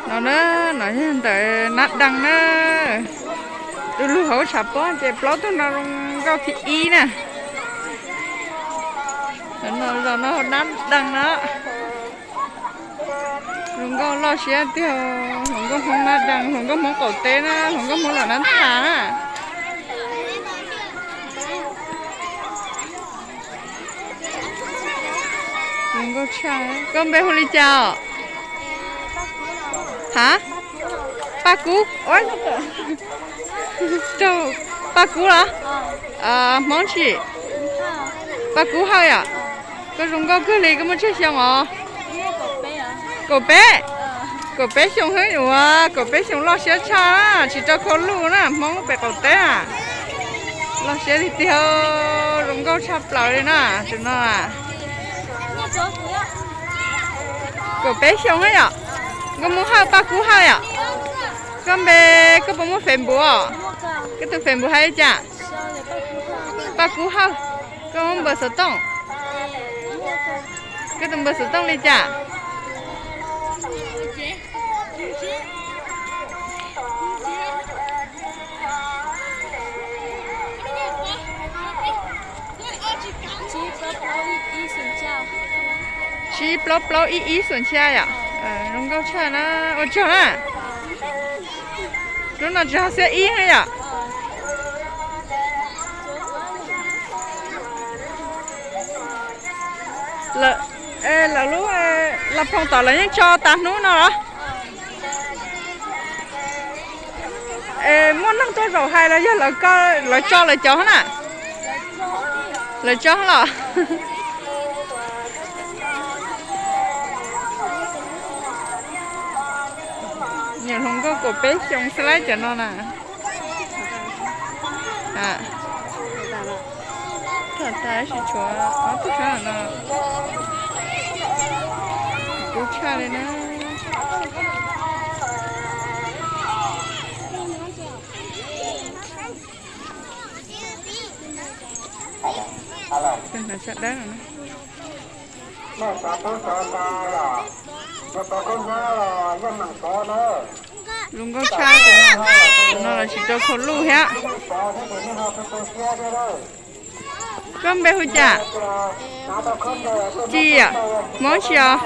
No na, no yog ntawm nab dees na. Tus lug hauv tshav pob ces plaub tug no zoo nkauj thib ib na. Zos no nab dees na. Hluas nkauj loj siab tiag, hluas nkauj Hmoob nab dees, hluas nkauj Hmoob qaum teb na, hluas nkauj Hmoob lawm nab tha na. Hluas nkauj tshaj. Koj npe hu li cas os? Ha? Paj Kub. Raug Paj Kub los? Hmoob tsi? Paj Kub Hawj yom? Koj zoo nkauj kawg li, koj muaj tsawg xyoo os? Kaum peb. Kaum peb xyoo xwb, ua kaum peb xyoo loj siab tshaj, tsis rau khau luj na, Hmoob pem qaum teb na. Loj siab tiag tiag, zoo nkauj tshaj plaws li na, tus no. Kaum peb xyoo yom? Nkauj Hmoob Hawj, Paj Kub Hawj yom? Koj npe, koj puas muaj Facebook os? Koj tus Facebook hais li cas? Paj Kub Hawj. Koj muaj npawb xov tooj? Koj tus npawb xov tooj li cas? Tsib plaub plaub ib ib xoom xya yom? Zoo nkauj tshaj na, ua tsaug na. Lub no tsis hauv xiab ib na yom? Lawv lub la phoo tom lawv yeej tso tas hnub no los? Muaj neeg tuaj zaum hais los yog lawv tso lawv cov na? Lawv tso los? Nyuam hluas nkauj kaum peb xyoo xwb lawm cov no na. Tham tas tab sis tshuav ob tug sab no. Kub tshaj li na. Tus hnav tsho dawb no na. Zoo nkauj tshaj, tus no los tsis rau khau luj thiab. Koj npe hu cas? Ci yom? Hmoob tsi os?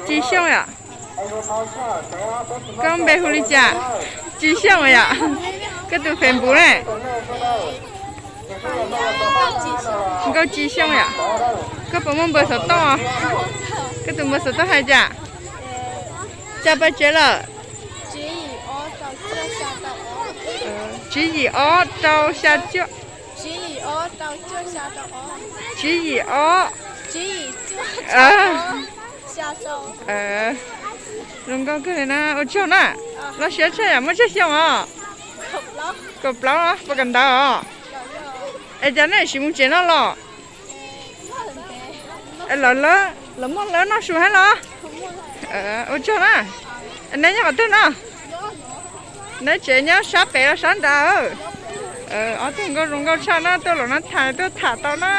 Ci Xyooj yom? Koj npe hu li cas? Ci Xyooj yom? Koj tus Facebook ne? Nkauj Ci Xyooj yom? Koj puas muaj npawb xov tooj? Koj tus npawb xov tooj hais cas? Cas pais tsev lawm? Tsib yim ob rau xya cuaj. Tsib yim ob. Zoo nkauj kawg li na, ua tsaug na. Loj siab tshaj yom, muaj tsawg xyoo os? Kaum plaub los puas kawm ntawv os? Es cas nej tsis mus tsev no los? Lawv muaj lawv noj su thiab los? Ua tsaug na. Neb nyob qhov twg no? Neb tsev nyob sab pem los sab nrad? Ob tug nkauj zoo nkauj tshaj na, tuaj los na, tham tuaj tham tau na.